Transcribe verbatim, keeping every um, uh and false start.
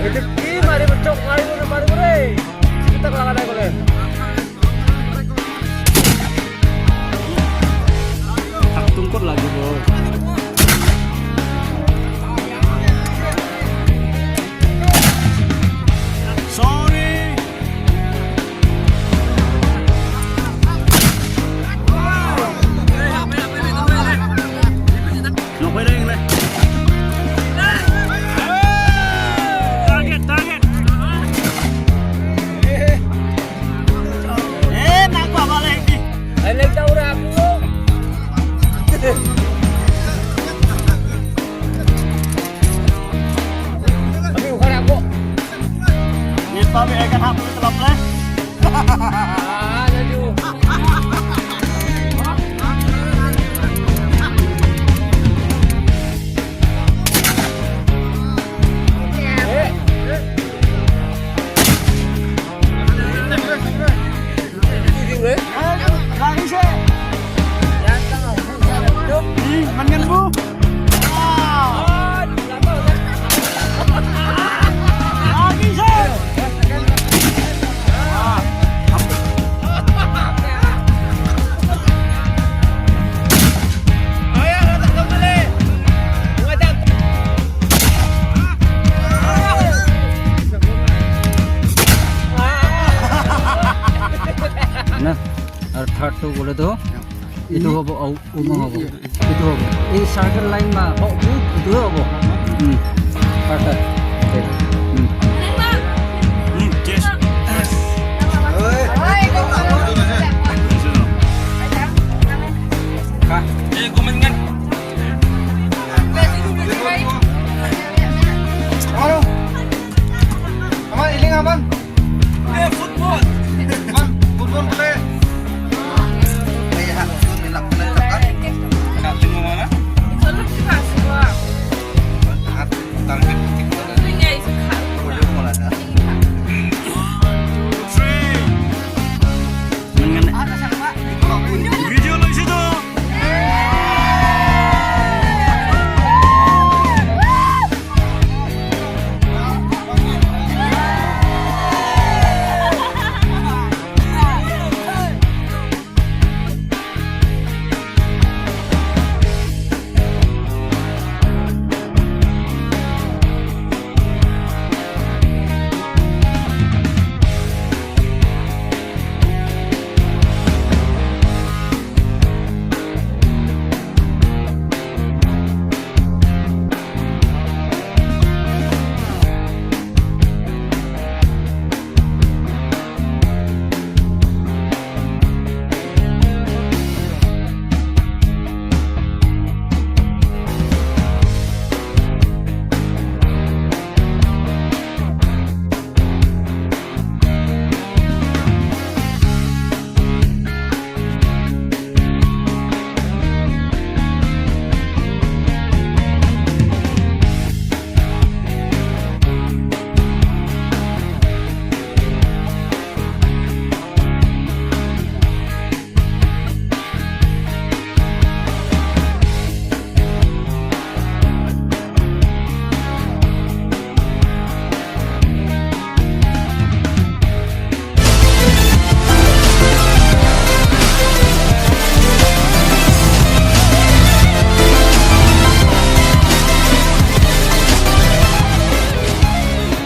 Rezeki mari becok, mari mari mari. Kita ke lawan aku deh. Tak tungkut lagi, bro. Sorry. Target, target. Eh, nangkok balik ni. Balik tau dah aku. Tapi bukan aku. Ni pami akan hapus telah play. Ah, laju. Nah, ada third tu boleh tu. Itu apa? Au, umum apa? Itu apa? Ini circle line mah. Oh, itu, itu apa? Hmm. Pakai. Oke. Hmm. Hmm, yes. Kah? Eh, komen kan? Halo. Aman, ini aman. Eh, football.